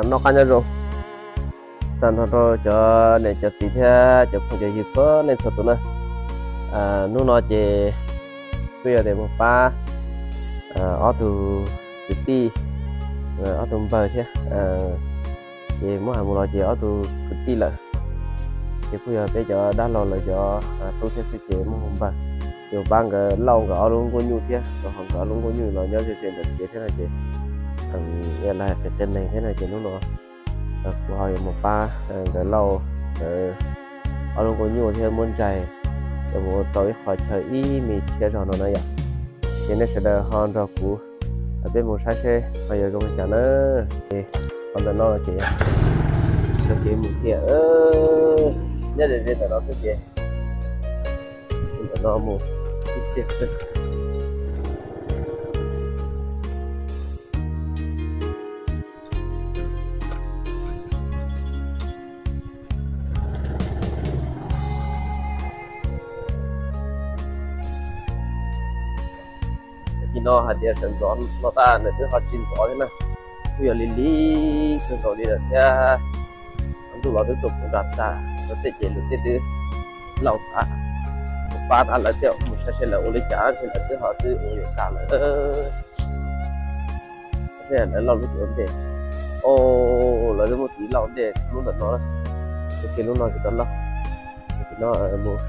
Noj qab nyob zoo tag nrho rau cov niam cov txiv thiab cov phooj cov ywg txhua leej txhua tus na. Hnub no ces kuj yog tias mus pab ob tug kwv tij, ob tug npawg thiab. Ces muab hais mus los ces ob tug kwv tij lawm, ces kuj yog peb cov dab laug lawv cov tub thiab xwb ces muab hu npawg, yuav pab nkawd lauj nkawd ob lub nkuaj nyuj thiab, rau qhov nkawd ob lub nkuaj nyuj los nyob ze ze ntawm kev thiab no ces lawv hais qhia qhia neeg thiab no ces hnub no kuv ho yuav mus pab nkawd lauj nkawd ob lub nkuaj nyuj thiab muab ntsais yuav mus rau ib qho chaw ib me tshiab zog no na yom. Ces nej sawv daws ho nrog kuv peb mus saib seb ho yuav zoo li cas na. Qhov ntawm no ces sawv kev mus tiag, nyob ze ze ntawm no xwb ces ntawm no mus ib tiag xwb. Tim no hais tias sawv ntxov no tas nws twb ho tsis ntxov thiab na, kuj yog li li kawg nkaus li lawm thiab. Ntuj los twb tuaj puv nram tas, luag tej ces luag tej twb lauj tas, pab tas lawv tej mus saib seb lawv ua li cas ces lawv twb ho twb ua yuav tas lawm. Lawv lauj lub ntej, o, lawv twb muab tiv lauj ntej lub ntawm no, ua ke lub no tsis tau lauj. Mus,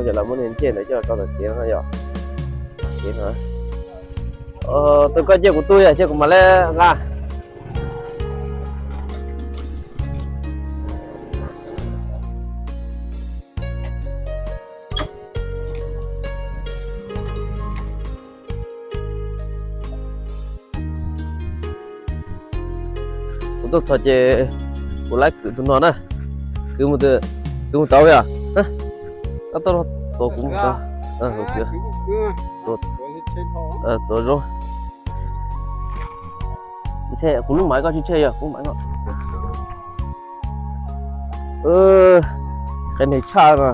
yog lawv muab niag ncej ntawd coj los tso tom kev no yom. Kev no, tus koj cia kuv tu yom, cia kuv mam li nqa. Kuv tuaj txog ces kuv laib kwv tus no na. Kwv mus, kwv mus tau yom. Koj tuaj tua kuv mus tau. Tua zoo. Kuv lub maiv koj tsis tseg yog kuv maiv no. Qe neeg tshaj no.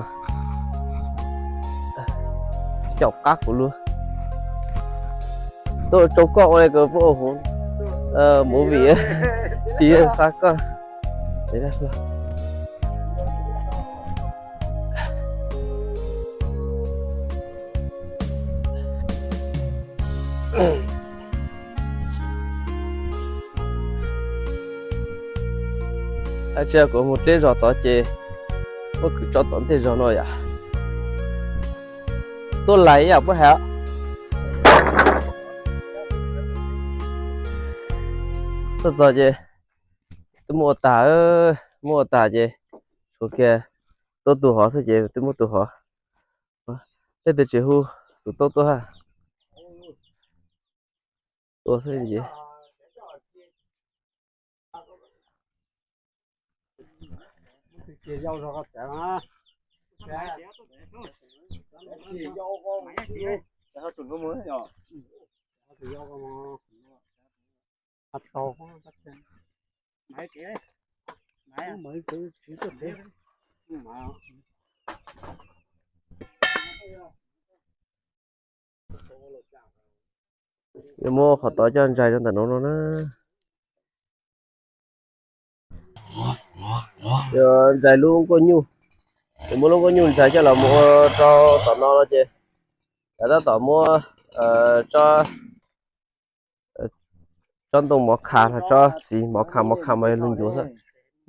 Caum qab kuv lub. Tuaj tsoo koj ua li ko puab ua huv movie, tsis xav koj. Tsis kuv mus deb zog tod ces muab kwv tso tom ntej zog no yom. Tuaj lais ib yam puab hais. Tuaj txog ces twb muab ua tag, muab ua tag ces tshuav kiag tuab tug hov xwb ces twb muab tug hov. Tej tug tsis hu xus taub tuaj ha. Tua xwb ces. Yuav muab qhov tod coj ntsais rau ntawm no no na. Yuav ntsais lub nkuaj nyuj, yuav muab lub nkuaj nyuj ntsais coj los mus ua rau tom no no ces lawv tab tom muab tsob, tsob ntoo mov kha los tsob txiv mov kha, mov kha mas yog lug ncuav xwb,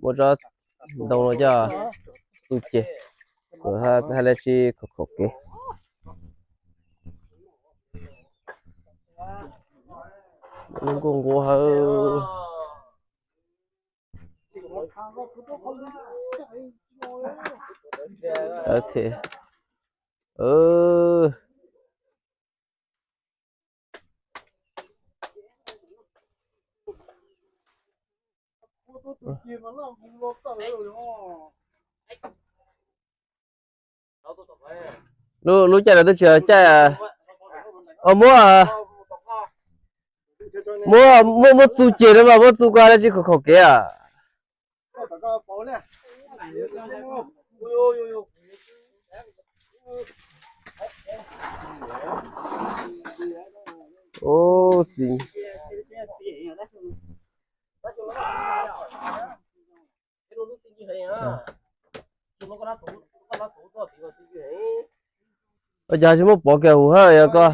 muab tsob ntoo no coj txuj ceg, kuv hais li tsis khaum khaum kev. Lub nkuaj nquab hawb. Lub caij no twb tsis yog caij, muab, muab, muab txuj ceg no mas muab txuj ko dab tsi khaum khaum kev a. Ub, txiv, Ua cas tsis muab pov kiag hauv hab yog koj.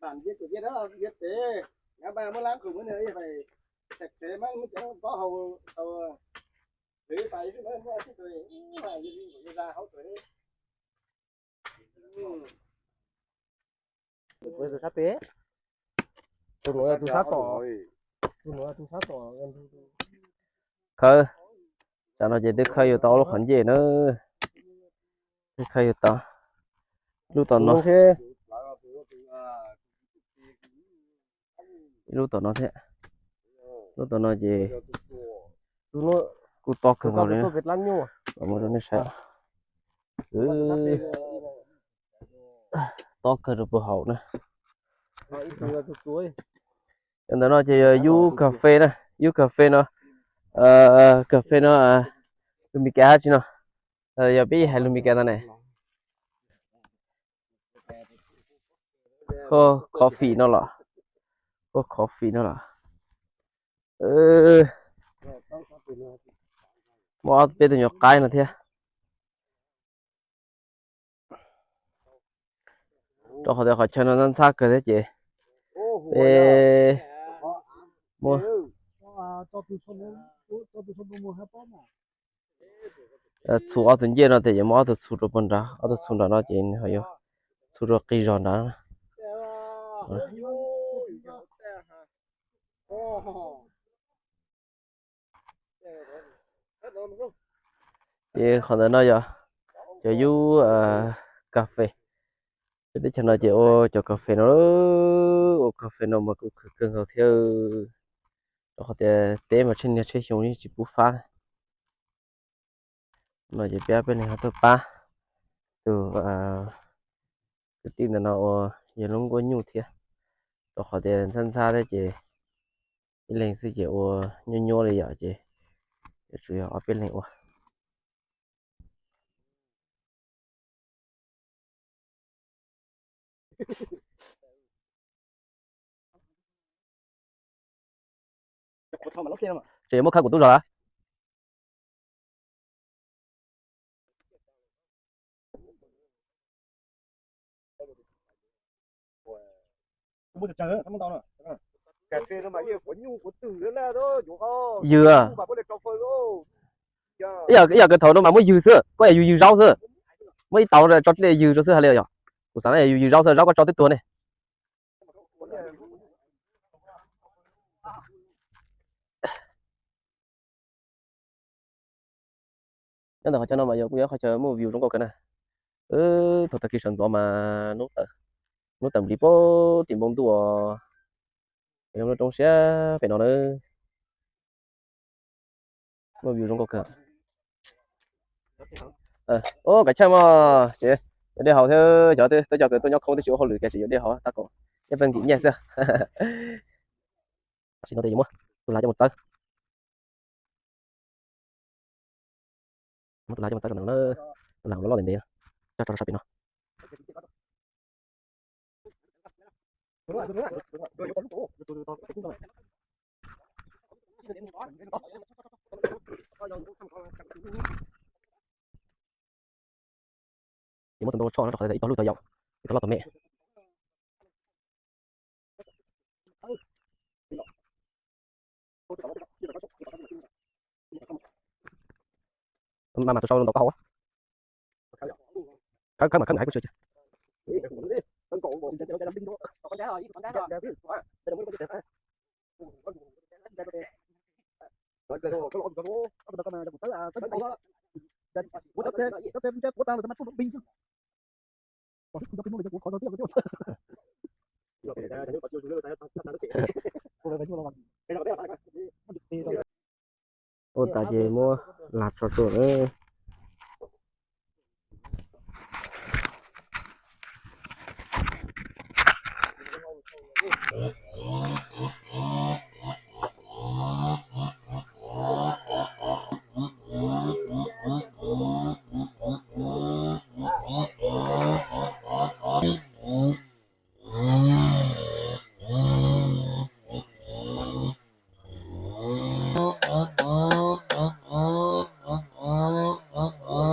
Bản viết của viết đó, viết thế. Ngã ba mới láng cùng với nữa phải sạch sẽ, mới mới cho có hầu hầu thứ phải chứ mới mua chứ rồi mà ra hậu tuổi đấy. Tus nuav yog tus sab tom, tus nuav yog tus sab tom. Khawb, tam no ces twb khawb yuav tau ob lub qhov ncej na. Twb khawb yuav tau lub tom no, ib lub tom no thiab. Lub tom no ces kuj tob kawg nkaus li, muab rau nej saib. Tob kawg rau puag hauv na. Ntawm no ces yog yub kas fes na, yub kas fes no, kas fes no lus Mis Kas dab tsi no, yog peb hais lus Mis Kas no ne. Coffee no los, coffee no los. Muaj ob peb tug nyuam qaib no thiab. Rau qhov tias qhov chaw no ntxhab ntxhab kawg thiab ces peb muab txhuv ob tug ncej no ces yuav muab ob tug txhuv rau puag nrad, ob tug txhuv nram no ces nws ho yuav txhuv rau qis zog nrad. Ces qhov ntawm no yog cov yub kas fes. Peb teb chaws no ces ua cov kas fes no, ua kas fes no mas kuj khwv kawg nkaus thiab, rau qhov tias teb mas tsheb niag tsheb xyoo yeej tsis pub fab. No ces peb, peb neeg ho tuaj pab tus kwv tij ntawm no uas yog lub nkuaj nyuj thiab, rau qhov tias ntxhab ntxhab thiab ces ib leeg xwb ces ua nyuaj nyuaj li yom, ces tsuas yog ob peb leeg ua. Tseem muab khawb kuv tub zog lawm. Ywg, ib yam kawg thaum no mas muab ywg xwb, koj yam yus ywg zaub xwb. Muab ib tau tso dlej ywg rau xwb hais li yog. Kuv xav yus ywg zaub xwb, zaub koj tso twb tuag ne. Nyob ntawm qhov chaw no mas yog kuj yog qhov chaw muaj view zoo nkauj kawg na. Thaum tag kis sawv ntxov mas hnub tawm nplig puag tim npoo ntuj os, zoo roob siab pem no na. Muaj view zoo nkauj kawg. Ub, kav chawj mog, ces yuav dej haus thiab, cov twb cov kws tuaj nyob khoob twb tsis ua hauj lwm kiag, tseem yuav dej haus tab kaum ib pawg nkim nyiaj xwb. Tam sim no ces yuav muab tus lav coj mus txawb. Muab tus lav coj mus txawb kom nws loj, tus lav loj loj ntev ntev, coj tso sab pem no. Ces muab tus ntoo tso no rau qhov ib tog lwj tog yaum, ib tog loj tog me. Mas mas tus sau ntau koj hauv. Khawb khawb mas khawb mas hais kuj tsis. Ces muab lag tso rau na.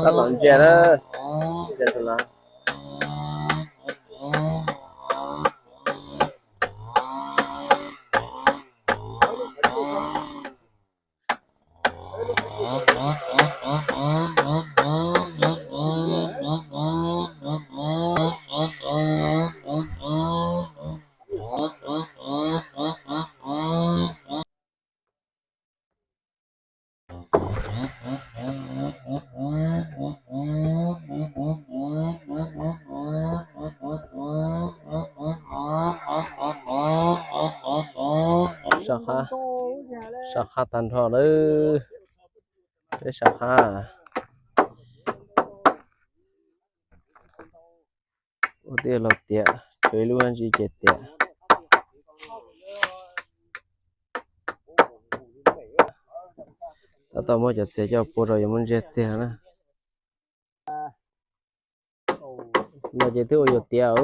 Tab tom ntsia na, ntsia tus lawm. Sab qab, sab qab tag nrho lawm. Peb sab qab ua tij laug tiav, tshuav ib lub ntsis ces tiav. Tab tom muab cov txiag coj pua rau yuav muab ntsia txiag na. No ces twb ua yuav tiav,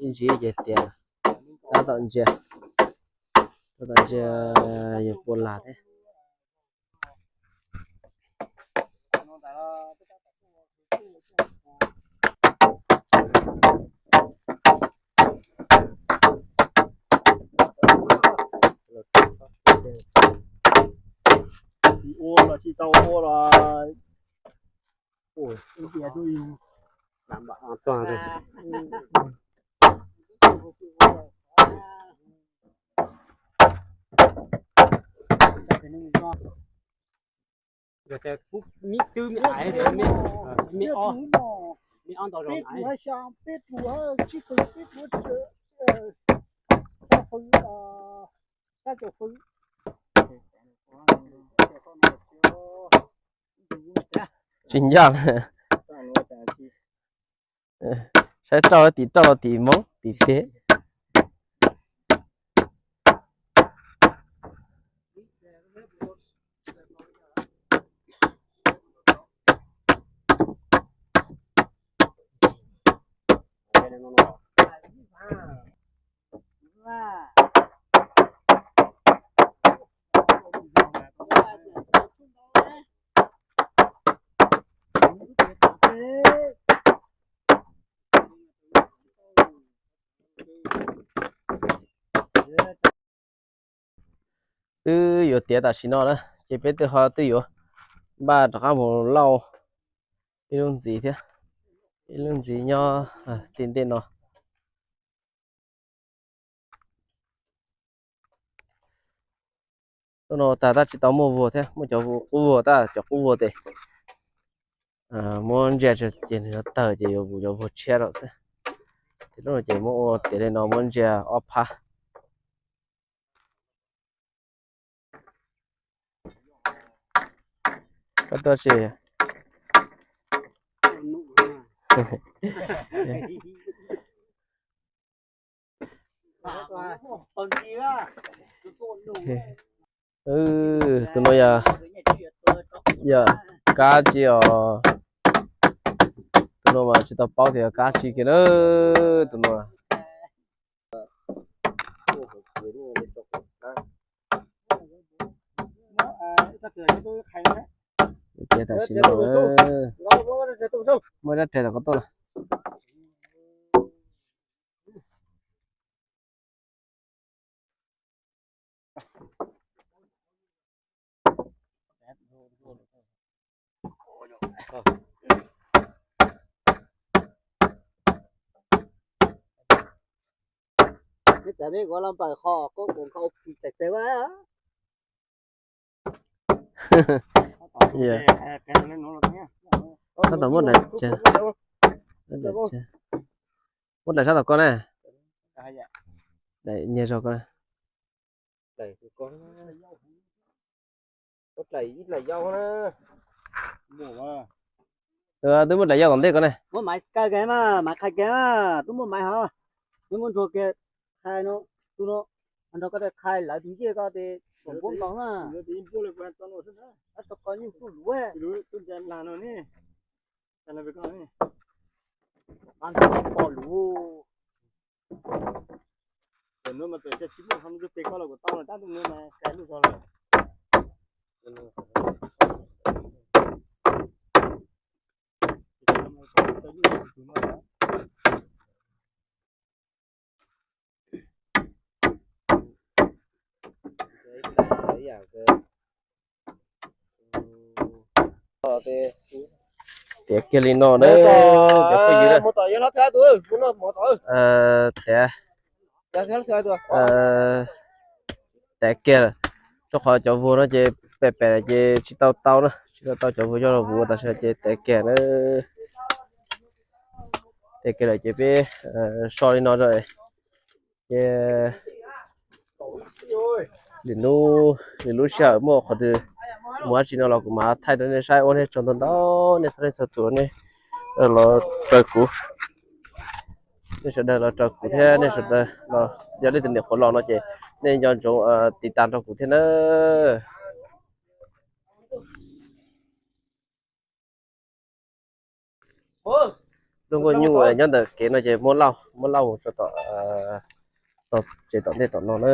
ib ntsis ces tiav. Tab tom ntsia, tab tom ntsia yuav pua lag thiab. Tsis ua los tsis tau ua los. Tsis ncaj. Saib rauj tim rauj tim hmoov tim hliv. Twb yuav tiav tam sim no na, ces peb twb ho twb yuav npaj rov qab mus lauj ib lub ntxiv thiab. Ib lub ntxiv nyob tim ntej no. Lub no tag tab tsis tau muaj vuag thiab, muaj cov qub vuag tab, cov qub vuag ces muab ntsia ces nws yuav tawg ces yuav vuag tshiab rau xwb. Ces lub no ces muab ua tiav li no muab ntsia ob phab. Koj tuaj tsis? Tus no yog, yog kab tsi os? Tus no mas tsis tau paub tias yog kab tsi kiag na. Tus no tiav tam sim no. Muaj rab rhe tom koj tuaj na. Neb txawm peb kuv los npawg qhov koob kuv nkaus phim txawm txawv a. Tab tom muab daim, muab daim sab tom koj na. Daim nyiag zog koj na. Muab dlaim ib dlaim yau na. Twb muab dlaim yau tom ntej ko ne. Muab maiv kaw kiag mas, maiv qhais kiag mas, twb muab maiv hov. Twb muab ntsuag kiag qhais no, tus no, nrog koj tias qhais lawv tus ncej ko tes kom npuab nkaus na. Ab, tso koj nyuj tuj luv. Ab, nrog koj pom luv. Tiav kiag li no na, cov phooj ywg na. Tiav, tiav kiag, rau qhov cov vuag no ces pem pem ces tsis tau tau na, tsis tau tau cov vuag coj los vuv, tab sis ces tiav kiag na. Tiav kiag lawm ces peb so li no ces lwm lub, lwm lub sij hawm muaj qhov twg mus dab tsi no los kuv mam thaij rau nej saib ua nej tsaug ntau ntau, nej txhua leej txhua tus nej los raws kuv, nej sawv daws los raws kuv thiab nej sawv daws los yog leej twg nyuam qhuav los no ces nej nco ntsoov tiv tas rau kuv thiab na. Tuaj nkauj nyuj nyob ntawm kev no ces muab lauj, muab lauj mus tso tom, tom tsev tom ntej tom no na.